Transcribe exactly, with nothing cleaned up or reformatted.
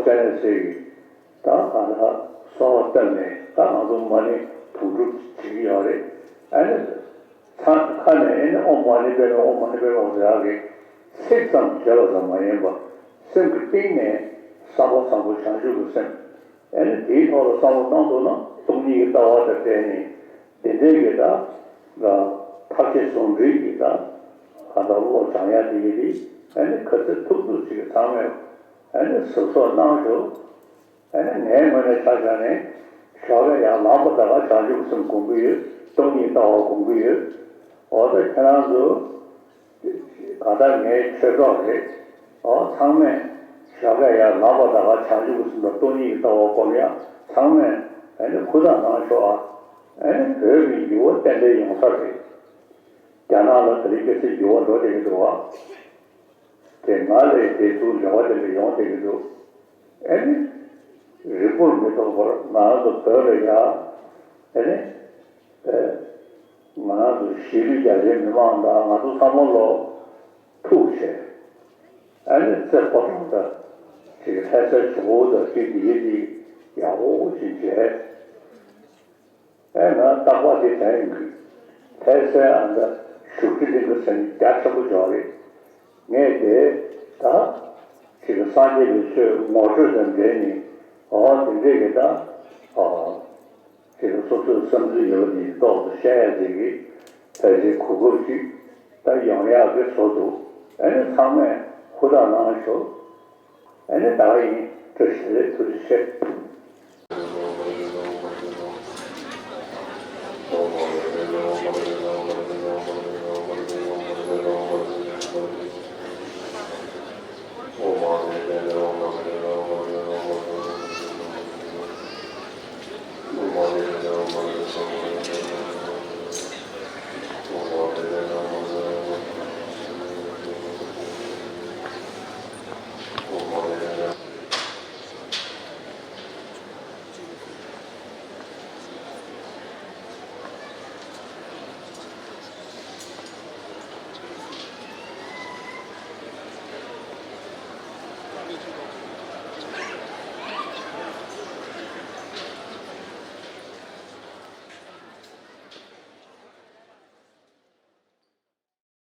པད་ནས་ཟེར་གི་ད་ག་ད་གསོལ་བ་བཏབ་ནས་ད་ང་ཚོ་མ་ཎི་དུང་སྒྲུབ་བྱེད་ཀྱི་ཡོད་རེད། ཨ་ནི་ཚང་ཁ་ནས་ཨ་ནི་ཨོཾ་མ་ཎི་པདྨེ་ཨོཾ་མ་ཎི་པདྨེ་ཟེར་ཡག་གི་ཚིག་ཙམ་བརྗོད་པ་ཙམ་མ་ཡིན་པ། སེམས་ཀྱི་གཏིང་ནས་བསམ་པ་བཟང་པོ་བྱང་ཆུབ་ཀྱི་སེམས། ཨ་ནི་དེའི་ཐོག་ལ་བསམ་བློ་བཏང་ཐུབ་ན་སྟོང་ཉིད་ཀྱི་ལྟ་བ་དང་འབྲེལ་ནས་དེ་འདྲའི་གི་ད་ཐབས་ཤེས་ཟུང་འབྲེལ་གྱི་ད་ག་ད་བློ་སྦྱང་ཡ་དེ་ཡིན་དེ། ཨ་ནི་ག་ཚོད་ཐུབ་ཐུབ་ཅིག་ཚང་མས་ཨ་ནི་གཟབ་གཟབ་གནང་ཤོག་ཨ་ནི་ངའི་ངོས་ནས་ཆ་བཞག་ནས་ཞོགས་ཀས་ཡར་ལངས་པ་ད་ག་བྱང་ཆུབ་སེམས་སྒོམ་གྱི་ཡོད། སྟོང་ཉིད་ལྟ་བ་སྒོམ་གྱི་ཡོད། འོ་ད་ཁྱེད་རང་ཚོ་ག་ད་ངའི་ཆོས་གྲོགས་རེད། འོ་ཚང་མས་ཞོགས་ཀས་ཡར་ལངས་པ་ད་ག་བྱང་ཆུབ་སེམས་དང་སྟོང་ཉིད་ལྟ་བ་སྒོམ་ཡ་ཚང་མས་ཨ་ནི་ཧུར་ཐག་གནང་ཤོག་ཨ། ཨ་ནི་བོད་ཀྱི་འགྱུར་བ་ཏན་ཏན་ཡོང་ས་རེད། རྒྱ་ནག་ལ་དེ་རིང་ཁ་སང་འགྱུར་བ་འགྲོ་བསྡད་ཀྱི་འདུག་བ། དེ་སྔ་ལས་དེ་ཚོ་འབྲེལ་བ་དེ་འདྲ་ཡོང་བསྡད་ཀྱི་འདུག་ཨ་ནི་རིང་པོར་མི་ཐོགས་པར་ང་རང་ཚོ་བོད་ལ་ཡ་ཨ་ནི་ཨེ་ང་རང་ཚོ་གཞིས་ལུས་རྒྱ་ཆེའི་མི་མང་དང་ང་ཚོ་ཚང་མ་ལོ་ཐུག་བྱས་ཨ་ནི་རྩེ་ཕོ་བྲང་དང་ཅིག་ལྷ་སའི་ཇོ་བོ་དང་ཅིག་དེ་ཡི་ཅིག་ཡག་པོ་ཅིག་བྱས། ཨེ་ང་རྟག་པར་དེ་དྲན་ཡོང་གི། ལྷ་སའི་ཨ་མདའ་བཞུགས་ཁྲི་གླིང་གི་ཟེར་ནི་རྒྱ་ཆེན་པོ་ཅིག་ཡོད་རེད། ངས་དེ་ད་ཅིག་སངས་རྒྱས་པའི་ཆོས་ངོ་སྤྲོད་དང་འབྲེལ་ནས་འོ་དེ་འདྲས་ཀྱི་ད་འོ་ཅིག་སོ་སོའི་བསམ་ཚུལ་ཡོད་པ་དེ་ཏོག་ཙམ་བཤད་ཡ་ཅིག་གི་ཕལ་ཆེར་གོ་སྐབས་ཅིག་ད་ཡོང་ཡག་གི་བཟོ་འདུག་ཨེ་ནི་ཚང་མས་ཧུར་ཐག་གནང་ཤོག་ཨ་ནི་ད་ག་ཡིན། བཀྲ་ཤིས་བདེ་ལེགས། ཐུགས་རྗེ་ཆེ།